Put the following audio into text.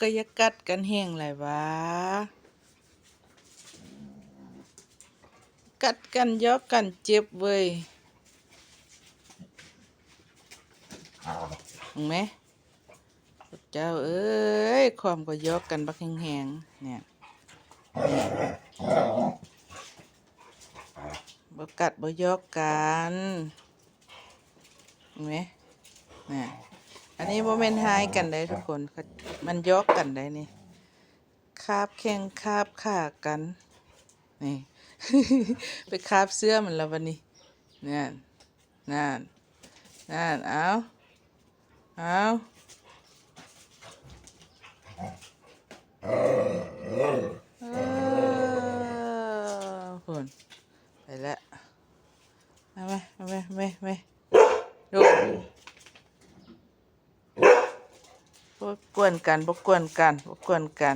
ກໍຢ່າກັດກັນແຮງຫຼາຍຫວາ. ກັດກັນ ຢອກກັນ ເຈັບເວີຍ. ເຫັນໄໝ? ພວກເຈົ້າເອີຍ ຄວາມກໍຢອກກັນບັກແຮງໆ ເນຍ ບໍ່ກັດບໍ່ຢອກກັນ ເຫັນໄໝ? ນະ ອັນນີ້ບໍ່ແມ່ນຮ້າຍກັນເດ້ທຸກຄົນ ມັນຢອກກັນໄດ໋ນີ້ ຄາບແຂ້ງຄາບຂາກັນ ນີ້ ໄປຄາບເສື້ອມັນລະບັດນີ້ ນັ້ນ ນັ້ນ ນັ້ນ ເອົາ ເອົາ ເອີ ພຸ້ນ ໄປແລ້ວ ມາ ມາ ມາ ມາ ມາ ໂອ້ ບໍ່ກວນກັນ ບໍ່ກວນກັນ ບໍ່ກວນກັນ.